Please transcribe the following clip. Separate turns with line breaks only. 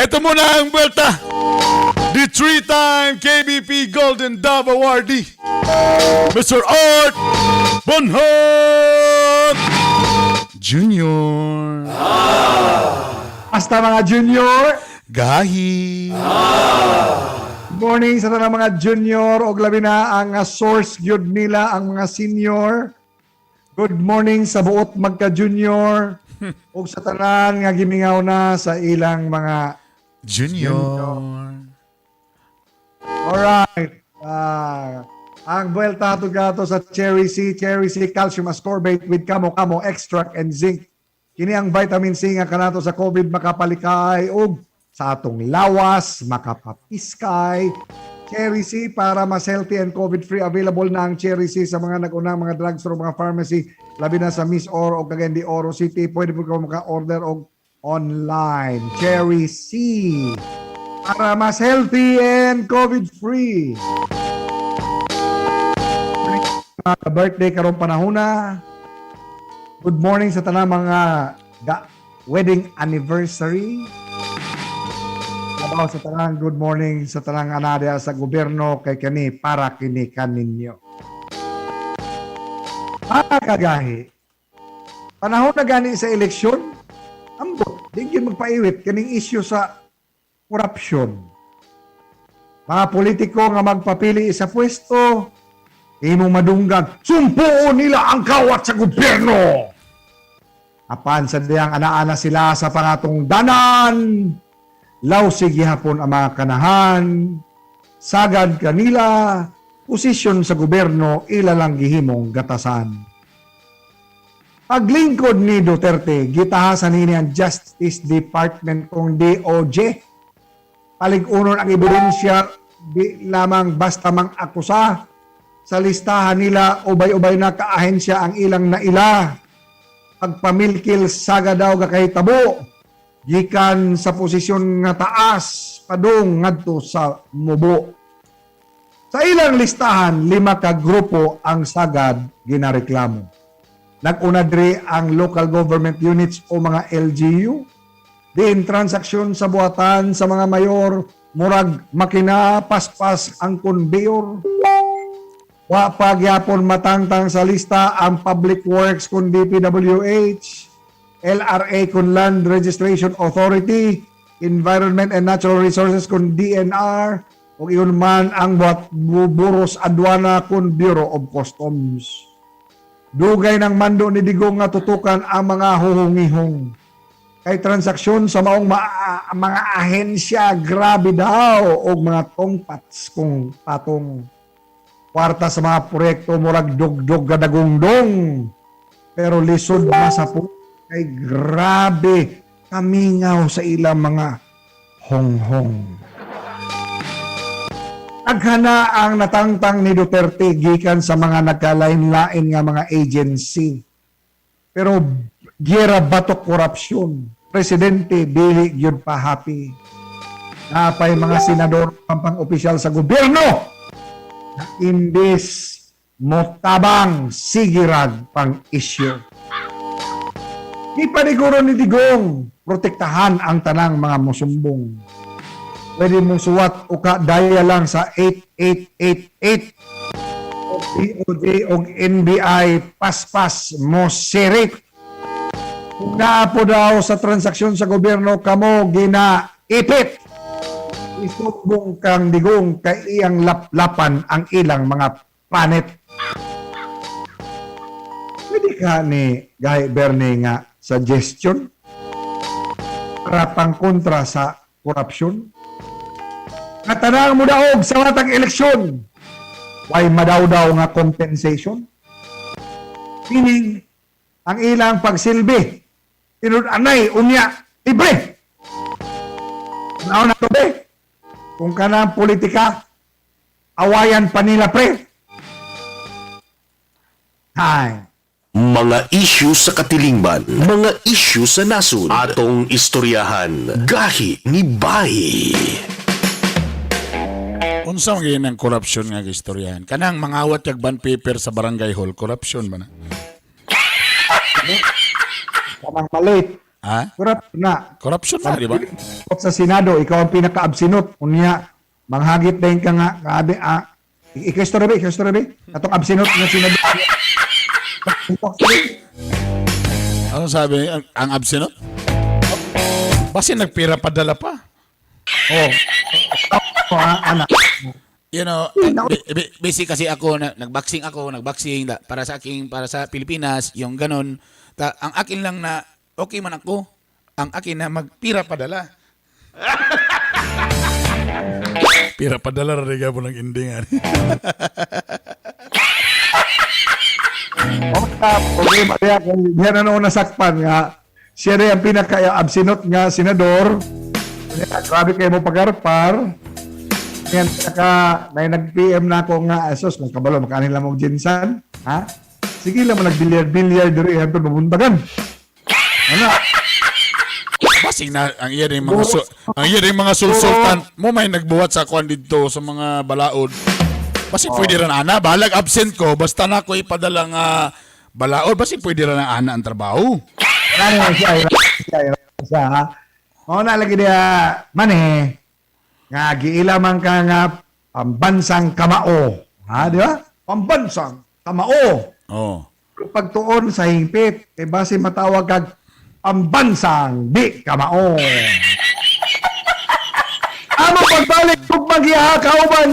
Ito muna ang buwelta. The three-time KBP Golden Dove Awardee, Mr. Art Bonhomme Jr.
Basta mga junior,
Gahi.
Good morning sa tanang mga junior og labi na ang source gyud nila ang mga senior. Good morning sa buot magka-junior ug sa tanan nga gimingaw na sa ilang mga
Junior.
Alright. Ang buwelta ato gato sa Cherry C, Cherry C Calcium Ascorbate with Kamo Kamo Extract and Zinc. Kini ang vitamin C nga kanato sa COVID makapalikay ug sa atong lawas makapapiskay. Cherry C para mas healthy and COVID-free. Available na ang Cherry C sa mga nag-unang mga drugstore, mga pharmacy, labi na sa Miss Oro o Cagayan de Oro City. Pwede po ka maka-order og online. Cherry C para mas healthy and COVID-free. Mga birthday karong panahona. Good morning sa tanang mga wedding anniversary. Labaw sa tanang good morning sa tanang anadya sa gobyerno kay kani para kini kaninyo. Mga kagahi, panahon na gani sa eleksyon, ambot, di gyud magpaiwit kaning issue sa corruption. Mga politiko nga magpapili sa pwesto, imong madunggan, sumpuon nila ang kawat sa gobyerno. Apan sa diyang ana-ana sila sa pangatong danan, lawsig gihapon ang mga kanahan, sagad kanila, posisyon sa gobyerno ila lang gihimong gatasan. Paglingkod ni Duterte, gitahasan nini ang Justice Department kung DOJ. Palig-unon ang ebidensya, di lamang basta mang akusa. Sa listahan nila, ubay-ubay na kaahensya ang ilang naila. Pagpamilkil saga daw gakahitabo, gikan sa posisyon nga taas, padung ngadto sa mubo. Sa ilang listahan, lima ka grupo ang sagad ginareklamo. Nag-una diri ang local government units o mga LGU. Diin transaksyon sa buhatan sa mga mayor, murag makina paspas ang conveyor. Wa pa gyapon matangtang sa lista ang Public Works kun DPWH, LRA kun Land Registration Authority, Environment and Natural Resources kun DNR, ug iyon man ang buhat buburos adwana kun Bureau of Customs. Dugay ng mando ni Digong nga tutukan ang mga huhungihong. Kay transaksyon sa maong mga ahensya, grabe daw og mga tongpats kung patong. Kwarta sa mga proyekto murag dugdog gadagungdong. Pero lisod masapo kay grabe kamingaw sa ilang mga honghong. Taghana ang natangtang ni Duterte gikan sa mga nagkalain-lain nga mga agency. Pero giyera batok korupsyon. Presidente dili gyud pa happy. Napay mga senador pampang opisyal sa gobyerno na imbis motabang sigirag pang issue. Di paniguro ni Digong protektahan ang tanang mga musumbong. Pwede mong suwat o ka daya lang sa 8888 o DOJ o NBI paspas mo sirit. Kung naapo daw sa transaksyon sa gobyerno kamo ginaipit. Isumbong kang Digong kay iyang laplapan ang ilang mga panet. Pwede ka ni Guy Bernie nga suggestion para pangkontra sa korupsyon? Katanang mo daog sa watang eleksyon, way madawdaw nga compensation? Meaning, ang ilang pagsilbi, tinud-anay, unya, libre. Naon na to, be? Kung kanang politika, awayan pa nila, pre. Hay.
Mga isyu sa katilingban, mga isyu sa nasud, atong istoryahan, gahi ni Bay.
Unsa man gyud ang corruption nga gistoryahan? Kanang mangawat kag bond paper sa barangay hall, corruption ba na?
Kanang malate.
Ha?
Corrupt na.
Corruption na, di ba?
Sa Senado, ikaw ang pinaka-absinot. Unya, manghagit din ka nga, kaabi, ikaw istorya ba? Ikaw istorya ba? Atong absinot nga Senado.
Ano sabi? Ang absent? Basi nagpira padala pa. Oh,
Oh, anak.
Basic kasi ako na, nagboxing ako, nagboxing para sa aking para sa Pilipinas, yung ganon. Ang akin lang na okay man ako, ang akin na magpira padala.
Pira padala ra rin ng ending ani.
Okay, problema niya kung diyan na noon nasakpan nga siya rin ang pinaka-absinot nga senador. Kaya, grabe kayo mo pagarpar. Yan, saka may nag-PM na ako nga, asos, kung kabalo, makanin lang og ginsan. Ha? Sige lang mo nag-billiard-billiard diri hantod mabuntagan. Ano?
Basing na ang iya rin mga ang iya rin mga sulsultan mo may nagbuhat sa kwan didto sa mga balaod. Basing pwede ra na ana, balag absent ko basta na ako ipadala nga balaod, basing pwede ra na ana ang trabaho.
Wala na siya, wala siya, wala siya, ha? Mao na lagi diya, mane, nga giila man ka nga pambansang kamao. Ha, di ba? Pambansang kamao.
Oh.
Pagtuon sa hingpit, kay base matawag kag pambansang di kamao. Amo pagbalik ug magiha kauban si